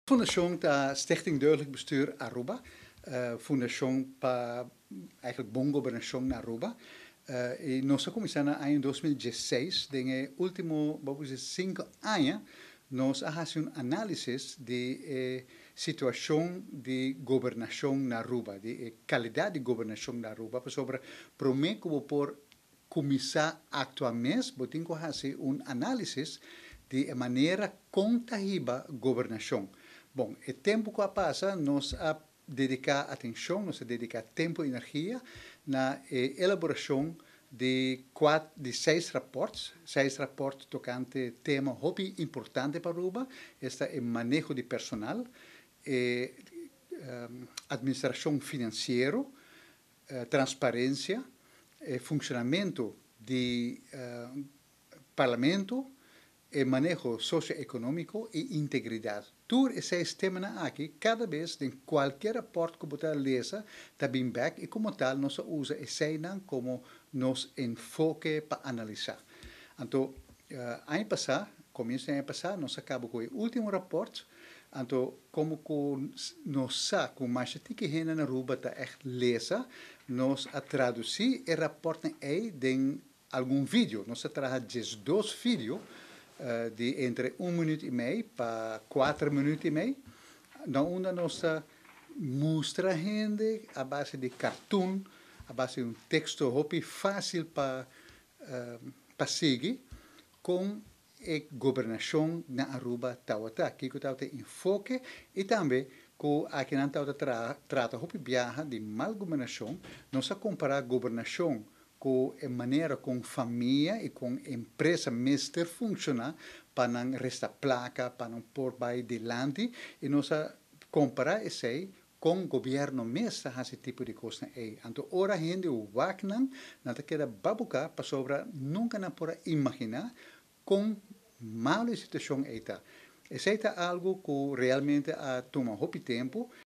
Fundacion ta Stichting Deugdelijk Bestuur Aruba, fundacion pa eigenlijk bon gobernacion na Aruba. Y nos a cuminsa na aña 2016. Den e ultimo, ban bisa, 5 aña, nos a haci un analisis di situacion di gobernacion na Aruba, di calidad di gobernacion na Aruba, pasobra prome cu por cuminsa actua mes, bo tin cu haci un analisis di manera con ta hiba gobernacion. Bon, e tempo cu a pasa, nos a dedica atencion, nos a dedica tempo y energia na elaboracion di cuater, di seis rapport, seis rapport tocante tema hopi importante pa Aruba, esta e maneho di personal, e administracion financiero, transparencia, funcionamento di parlamento, e maneho socioeconomico y integridad. Tur e seis temanan aki, cada bes den cualkier rapport cu bo ta lesa, ta bin back y como tal nos a usa eseynan como nos enfoke pa analisa. Anto, aña pasa, comienso di aña pasa, nos a caba cu e ultimo rapport. Anto, como cu nos sa cu mas tiki hende na Aruba ta echt lesa, nos a traduci e rapport ey den algun video. Nos a traha 12 video di entre 1 minuut y mei pa 4 minuut y mei, na unda nos ta mustra hende a base di cartoon, a base di un texto hopi facil pa sigui, con e gobernacion na Aruba tawata. Kico tawata enfoke y tambe cu aki nan tawata trata hopi biaha di mal gobernacion. Nos a compara gobernacion cu e manera con famia y cu empresa mester funciona pa nan resta placa, pa nan por bay dilanti, y nos a compara esey cu gobierno mes ta haci tipo di cos ey. Anto ora hende wak nan, nan ta keda babuca, pasobra nunca nan por imagina con malo e situacion ey ta. Esey ta algo cu realmente a tuma hopi tempo.